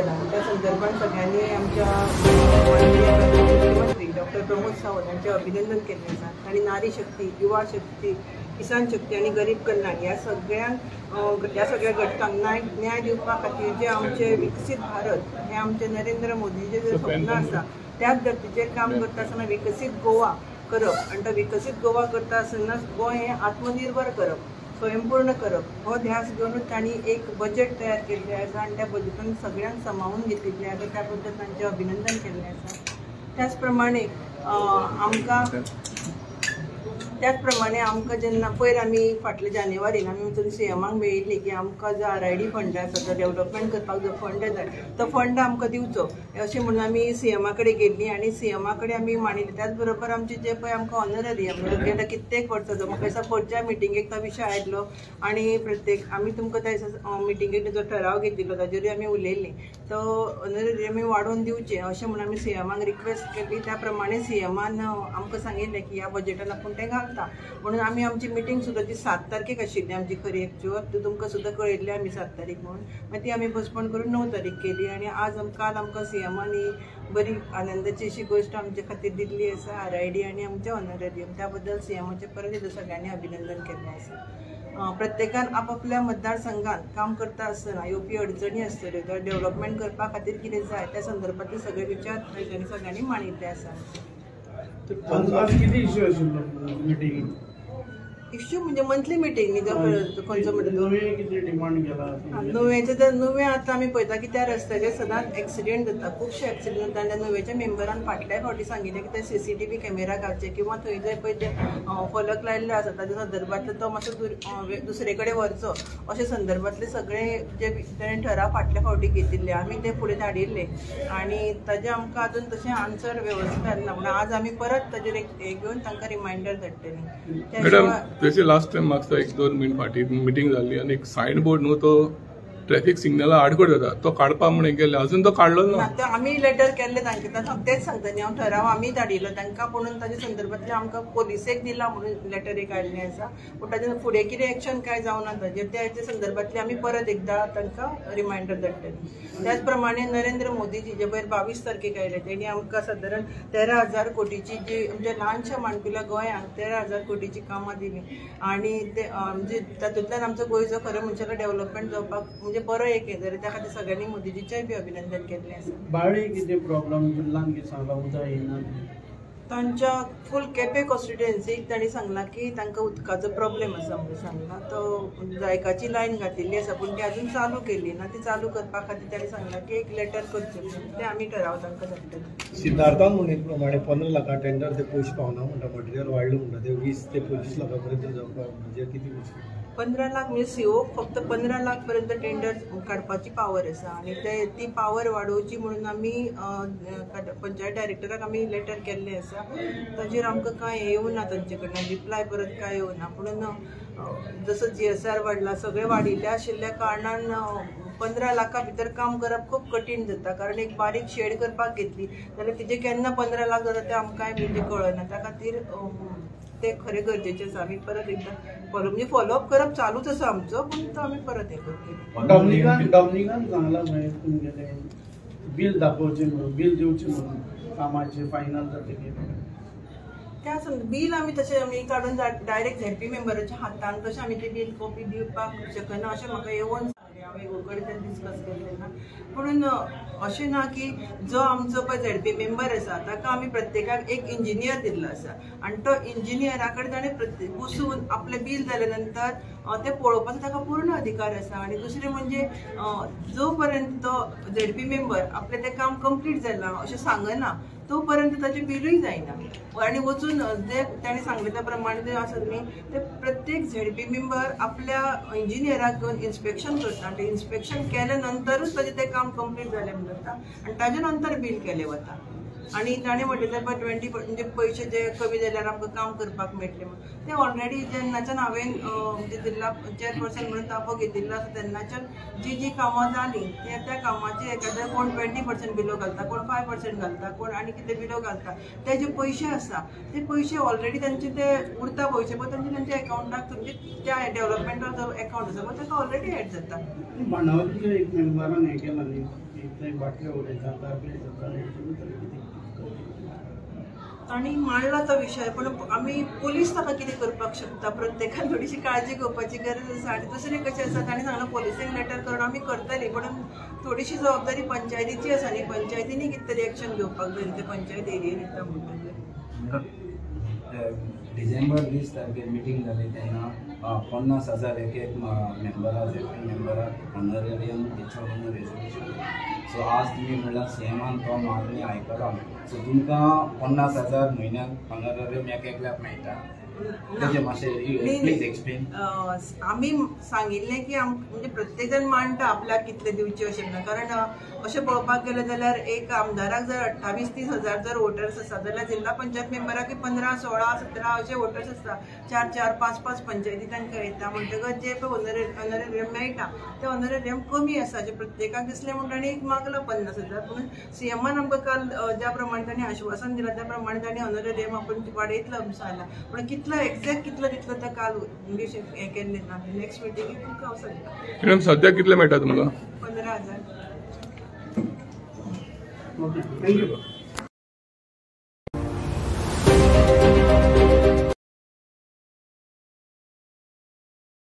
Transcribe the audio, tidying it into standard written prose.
जाला त्या संदर्भात सगळ्यांनी आमच्या माननीय मुख्यमंत्री डॉक्टर प्रमोद सावंत हांचें अभिनंदन केल्लें आसा. तांणी नारी शक्ती, युवा शक्ती, किसान शक्ती आनी गरीब कल्याण ह्या सगळ्या घटकांक न्याय दिवपा खातीर जे आमचे विकसीत भारत हे आमचे नरेंद्र मोदीचे जे स्वप्न आसा त्याच धर्तीचेर काम करता आसतना विकसीत गोवा करप आनी तो विकसीत गोवा करता आसतना गोंय हें आत्मनिर्भर करप, स्वयंपूर्ण करप हो ध्यास घेवन तांणी एक बजेट तयार केल्लें आसा आनी त्या बजेटान सगळ्यांक समावून घेतिल्लें आसा. त्या बद्दल तांचें अभिनंदन केल्लें आसा. त्याच प्रमाणे आमकां जेन्ना पयर आमी फाटल्या जानेवारीन आमी वचून सीएमाक मेळिल्ली की आमकां जो आरआयडी फंड आसा तो डेवलपमेंट करपाक जो फंड जाय तो फंड आमकां दिवचो अशें म्हणून आमी सीएमा कडेन गेल्ली आनी सीएमा कडेन आमी मांडिल्ली. त्याच बरोबर आमचे जे पळय आमकां ऑनररियम गेल्या कित्येक वर्सां जो म्हाका दिसता फुडच्या मिटिंगेक तो विशय आयलो आनी प्रत्येक आमी तुमकां त्या दिसा मिटिंगेक जो ठराव घेतिल्लो ताजेरूय आमी उलयल्ली, तो ऑनररियम वाडोवन दिवचें अशें म्हणून आमी सीएमाक रिक्वेस्ट केली. त्या प्रमाणे सीएमान आमकां सांगिल्लें की ह्या बजेटान आपूण तें घालता म्हणून आमी आमची मिटींग सुद्दां ती 7 तारखेक आशिल्ली आमची खरी एक्चुअल, ती तुमकां सुद्दां कळयल्ली आमी 7 तारीख म्हणून, मागीर ती आमी पोस्टपोन करून 9 तारीख केली. आनी आज काल आमकां सीएमान ही बरी आनंदाची अशी गोश्ट आमचे खातीर दिल्ली आसा, आरआयडी आनी आमचें ऑनररियम. त्या बद्दल सीएमाचें परत एकदां सगळ्यांनी अभिनंदन केल्लें आसा. प्रत्येकान आपापल्या मतदारसंघात काम करता आसतना येवपी अडचणी आसतल्यो तर डेवलपमेंट करपा खातीर कितें जाय त्या संदर्भातले सगळे विचार थंय सगळ्यांनी मांडिल्ले आसा. आज किती इश्यू आशिल्लो मिटिंगेन? इश्यू म्हणजे मंथली मिटींग न्ही, जो खंयचो म्हणटा तो? नुवें कितें डिमांड केला? नुवेंचे तर नुवें आतां आमी पळयता की त्या रस्त्याचेर सदांच एक्सिडेंट जाता, खुबशे एक्सिडेंट जाता आनी त्या नुवेच्या मेंबरान फाटल्या फावटी सांगिल्लें की ते सीसीटीव्ही कॅमेरा घालचे किंवा थंय जे पळय ते फलक लायिल्ले आसा ताच्या संदर्भातलो तो मातसो दुसरे कडेन व्हरचो अशे संदर्भातले सगळे जे ताणें ठराव फाटल्या फावटी घेतिल्ले आमी ते फुडें धाडिल्ले आनी ताजें आमकां अजून तशें आन्सर वेवस्थीत आयलें ना. म्हणून आज आमी परत ताजेर एक हें घेवन तांकां रिमायंडर धाडटलीं. त्या मॅडम, शिवाय जशी लास्ट टायम म्हाका एक 2 मिनट फाटीं मिटींग जाल्ली आनी एक सायन बोर्ड न्हू तो ट्रॅफिक सिग्नला आडखळ जाता तो काडपा म्हूण गेले, अजून तो काडलो ना. ना, ते आमी लेटर केल्ले तांकां, तेच सांगता न्ही हांव, ठराव आमी धाडिल्लो तांकां पुणून ताजे संदर्भातलें आमकां पोलिसेक दिला म्हणून लेटर एक आयिल्लें आसा, पूण ताजे फुडें कितें एक्शन कांय जावना ताजेर. त्याच्या संदर्भातलें आमी परत एकदां तांकां रिमायंडर धाडटलीं. त्याच प्रमाणे नरेंद्र मोदीजी जे पयर 22 तारखेक आयले तेणी आमकां सादारण 13,000 कोटीची जी आमच्या ल्हानशा माणकुल्या गोंयांक 13,000 कोटीची कामां दिली आनी ते म्हणजे तातूंतल्यान आमचो गोंयचो खरें म्हणचे डेवलपमेंट जावपाक म्हणजे बरो एक हें जालें. त्या खातीर सगळ्यांनी मोदीजीचेंय बी अभिनंदन केल्लें आसा. बाळी कितें प्रॉब्लम जिल्ल्यान कितें सांगला, उदक येना? तांच्या फूल केपें कॉन्स्टिट्युएन्सीक तांणी सांगलां की तांकां उदकाचो प्रॉब्लेम आसा म्हणून सांगलां. तो जायकाची लायन घातिल्ली आसा पूण ती अजून चालू केली ना. ती चालू करपा खातीर तांणी सांगलां की एक लेटर करचें म्हणून, तें आमी ठराव तांकां धाडटले. सिद्धार्थान म्हणिल्ले प्रमाणे 15 लाखां टेंडर ते पयशे पावना म्हणटा, मटेरियल वाडलें म्हणटा, ते 20 ते 25 लाखां पर्यंत जावपाक म्हणजे कितें पयशे? 15 लाख म्हणजे सीओ फक्त 15 लाख पर्यंत टेंडर काडपाची पावर आसा आनी ते ती पावर वाडोवची म्हणून आमी पंचायत डायरेक्टराक आमी लेटर केल्लें आसा. ताजेर आमकां कांय येवना तांचे कडल्यान रिप्लाय परत कांय येवना. पुणून जसो जीएसआर वाडला सगळें वाडिल्लें आशिल्ल्या कारणान 15 लाखां भितर काम करप खूब कठीण जाता, कारण एक बारीक शेड करपाक घेतली जाल्यार तिजें केन्ना 15 लाख जाता तें आमकांय म्हणजे कळना. त्या खातीर ते खरें गरजेचें आसा. आमी परत एकदां फॉलो म्हणजे फॉलोअप करप चालूच आसा आमचो, पूण तो आमी परत हें करतले. डॉमनिकान सांगला खंय तुमगेलें बील दाखोवचें म्हणून, बील दिवचें म्हणून कामाचें फायनल जातकीर? त्या बील आमी तशें आमी काडून डायरेक्ट झेडपी मेंबराच्या हातान तशें आमी तें बील कॉपी दिवपाक शकना अशें म्हाका येवन सांगलें. हांवें कडेन तें डिस्कस केल्लें ना, पुणून अशें ना की जो आमचो पळय झेडपी मेंबर आसा ताका आमी प्रत्येकाक एक इंजिनियर दिल्लो आसा आनी तो इंजिनियरा कडेन ताणें प्रत्येक बसून आपलें बील जाल्या नंतर तें पळोवपाचो ताका पूर्ण अधिकार आसा. आनी दुसरें म्हणजे जो पर्यंत तो झेडपी मेंबर आपलें तें काम कंप्लीट जालां अशें सांगना तो पर्यंत ताचें बिलूय जायना. आनी वचून जे ताणें सांगलें त्या प्रमाणे जें आसा न्ही ते प्रत्येक झेडपी मेंबर आपल्या इंजिनियराक घेवन इन्स्पेक्शन करता आनी तें इन्स्पेक्शन केल्या नंतरूच ताजें तें काम कंप्लीट जालें म्हणून जाता आनी ताजे नंतर बील केलें वता. आनी ताणें म्हटलें पळय 20 म्हणजे पयशे जे कमी जाल्यार आमकां काम करपाक मेळटलें म्हणून. ते ऑलरेडी जेन्नाच्यान हांवें म्हणजे जिल्ला चेअरपर्सन म्हणून ताबो घेतिल्लो आसा तेन्नाच्यान जी जी कामां जालीं त्या त्या कामाचेर एखाद्या कोण 20% बिलो घालता, कोण 5% घालता, कोण आनी कितें बिलो घालता, ते जे पयशे आसा ते पयशे ऑलरेडी तांचे ते उरता पयशे पळय तांचे तांच्या एकावंटाक म्हणजे त्या डेव्हलपमेंटाक जो एकावंट आसा पळय ताका ऑलरेडी एड जाता. बांदावळीच्या एक मेंबरान हें केलां न्ही की थंय बाटल्यो उडयता, गार्बेज जाता, हेचे कितें तांणी मांडला तो विशय, पण आमी पोलीस ताका कितें करपाक शकता, प्रत्येकान थोडीशी काळजी घेवपाची गरज आसा. आनी दुसरें कशें आसा, तांणी सांगलां पोलिसींग लेटर करून आमी करतली, पण थोडीशी जबाबदारी पंचायतीची आसा न्ही, पंचायतीनी कितें तरी एक्शन घेवपाक जाय ते पंचायत एरियेन येता म्हणटकीर. डिसेंबर 20 तारखेर मिटींग जाली तेन्ना 50,000 एक एक मेंबराचे मेंबराक ऑनरेरियम दिवचो म्हणून रेजोल्युशन. सो आज तुमी म्हणल्यार सीएमान तो मागणी आयकला, सो तुमकां 50,000 म्हयन्याक ऑनरेरियम एक एकल्याक मेळटा, तेजें मातशें प्लीज एक्सप्लेन. आमी सांगिल्लें की म्हणजे प्रत्येक जाण मांडटा आपल्याक कितले दिवचे अशें ना, कारण अशें पळोवपाक गेलें जाल्यार एक आमदाराक जर 28-30 हजार जर वोटर्स आसा जाल्यार जिल्ला पंचायत मेंबराक 15, 16, 17 अशे वोटर्स आसता, 4, 4, 5, 5 पंचायती तांकां येता, म्हणटकच जे पळय ऑनरेरियम मेळटा ते ऑनरेरियम कमी आसा, जे प्रत्येकाक दिसलें म्हणून तांणी एक मागला 50,000. पूण सीएमान आमकां काल ज्या प्रमाणे तांणी आश्वासन दिलां त्या प्रमाणे तांणी ऑनरेरियम आपूण वाडयतलो आमचो सांगला, पूण कितलो एक्झॅक्ट कितलो दितलो तें काल म्हणजे हें केल्लें ना. नेक्स्ट मिटिंगेक तुमकां हांव सांगता. मॅडम सद्याक कितले मेळटा तुमकां? 15,000. Okay, thank you.